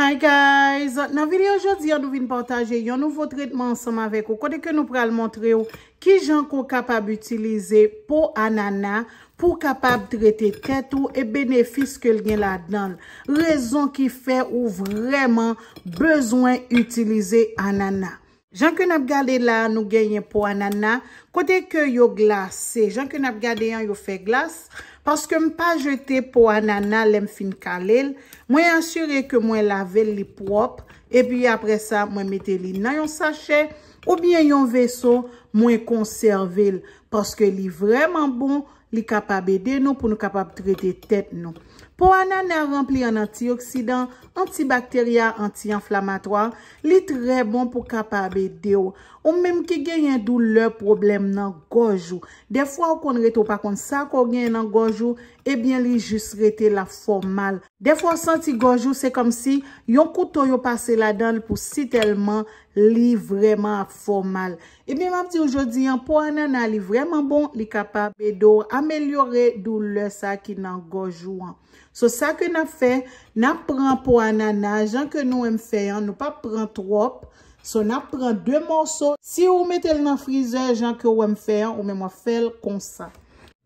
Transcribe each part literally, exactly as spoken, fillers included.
Hi guys, nan videyo jodi a nou vin pataje yon nouvo tretman ansanm avèk ou kote ke nou pral montre w kijan ke w kapab itilize po anana pou w kapab trete tèt ou e benefis ke l gen ladan l. Rezon ki fè ou vrèman bezwen itilize anana. Jan ke n ap gade la, nou genyen po anana, kote ke yo glase. Jan ke n ap gade an, yo fè glas. Paske m pa jete po anana lè m fin kale l. Mwen asire ke mwen lave l, li pwòp. Epi apre sa, mwen mete li nan yon sachè oubyen yon veso, mwen konsève l. Paske li vrèman bon, li kapab ede nou pou nou kapab trete tèt nou. Po anana ranpli an antioksidan, antibakterya, anti-anflamatwa, li trè bon pou kapab ede w. Ou menm ki genyen doulè, pwoblèm nan gòj ou. Dèfwa ou konn rete ou pa konn sa ke w genyen nan gòj ou, ebyen li jis rete l ap fè w mal. Dèfwa w santi gòj ou se kòmsi yon kouto yo pase ladan l pou si tèlman li vrèman ap fè w mal. Ebyen, m ap di w jodi an, po anana li vrèman bon, li kapab ede w amelyore doulè sa ki nan gòj ou an. So, sa ke n ap fè, n ap pran po anana, jan ke nou wè m fè an, nou p ap pran twòp. So, n ap pran de mòso. Si ou mete l nan frizè, jan ke w wè m fè an, ou menm w ap fè l konsa.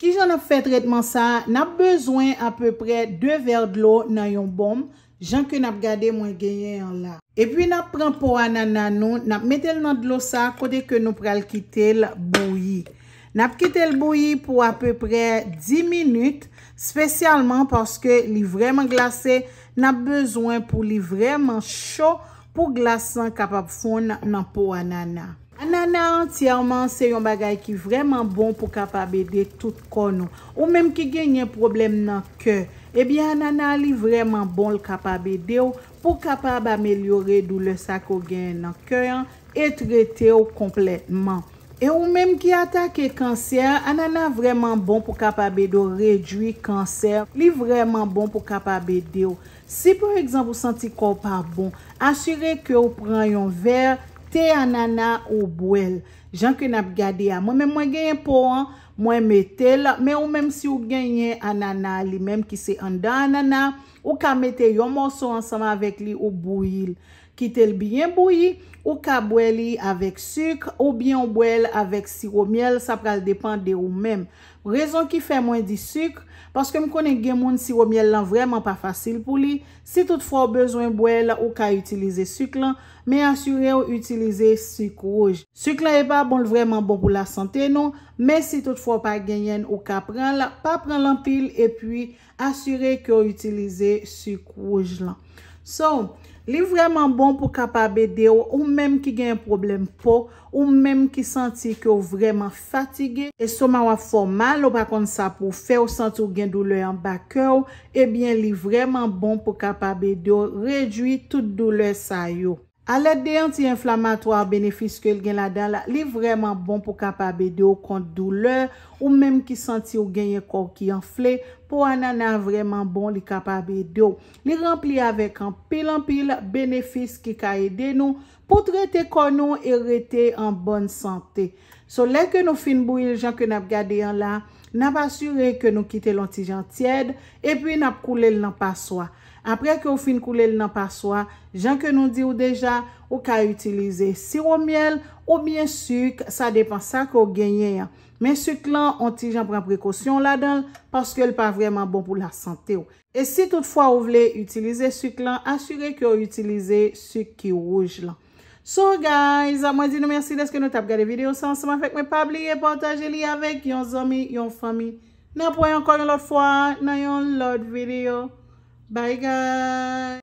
Kijan n ap fè tretman sa a? N ap bezwen apeprè de vè dlo nan yon bonm, jan ke n ap gade mwen genyen an la. Epi n ap pran po anana nou, n ap mete l nan dlo sa a kote ke nou pral kite l bouyi. N ap kite l bouyi pou apeprè dis minit, espesyalman paske li vrèman glase, n ap bezwen pou li vrèman cho pou glas lan kapab fonn nan po anana. Anana antyèman se yon bagay ki vrèman bon pou kapab ede tout kò nou. Ou menm ki genyen pwoblèm nan kè, ebyen anana li vrèman bon, l kapab ede w pou kapab amelyore doulè sa ke w genyen nan kè an e trete w konplètman. E ou menm ki atake kansè, anana vrèman bon pou kapab ede w redwi kansè. Li vrèman bon pou kapab ede w. Si pa egzanp ou santi kò w pa bon, asire ke w pran yon vè te anana ou bwè l. Jan ke n ap gade a, mwen menm mwen genyen po an, mwen mete l, men ou menm si w genyen anana li menm ki se anndan anana, ou ka mete yon mòso ansanm avèk li, ou bouyi l. Kite l byen bouyi, ou ka bwè li avèk sik oubyen w bwè l avèk siwo myèl, sa pral depann de ou menm. Rezon ki fè mwen di sik, paske m konnen gen moun siwo myèl lan vrèman pa fasil pou li. Si toutfwa w bezwen bwè l, ou ka itilize sik lan, men asire w itilize sik wouj. Sik lan e pa bon, l vrèman bon pou lasante nou, men si toutfwa w pa genyen l, ou ka pran l, pa pran l anpil, epi asire ke w itilize sik wouj lan. So, li vrèman bon pou kapab ede w, ou menm ki gen pwoblèm po, ou menm ki santi ke w vrèman fatige, estoma w ap fè w mal, ou pa konn sa pou w fè, ou santi w gen doulè anba kè w, ebyen li vrèman bon pou kapab ede w redwi tout doulè sa yo. Alèd de anti-enflamatwa, benefis ke l gen ladan l, li vrèman bon pou kapab ede w kont doulè, ou menm ki santi w genyen kò w ki anfle, po anana vrèman bon, li kapab ede w. Li ranpli avèk anpil, anpil benefis ki ka ede nou pou trete kò nou e rete an bòn sante. So, lè ke nou fin bouyi l jan ke n ap gade an la, n ap asire ke nou kite l yon ti jan tyèd, epi n ap koule l nan paswa. Apre ke w fin koule l nan paswa, jan ke nou di w deja, ou ka itilize siwo myèl oubyen sik, sa depann sa ke w genyen an. Men sik lan, on ti jan pran prekosyon w ladan l, paske l pa vrèman bon pou lasante w. E si toutfwa ou vle itilize sik lan, asire ke w itilize sik ki wouj lan. So guys, mwen di nou mèsi dèske nou t ap gade videyo sa ansanm avèk mwen. Pa bliye pataje li avèk yon zanmi, yon fanmi. N ap wè ankò yon lòt fwa nan yon lòt videyo. Bye guys.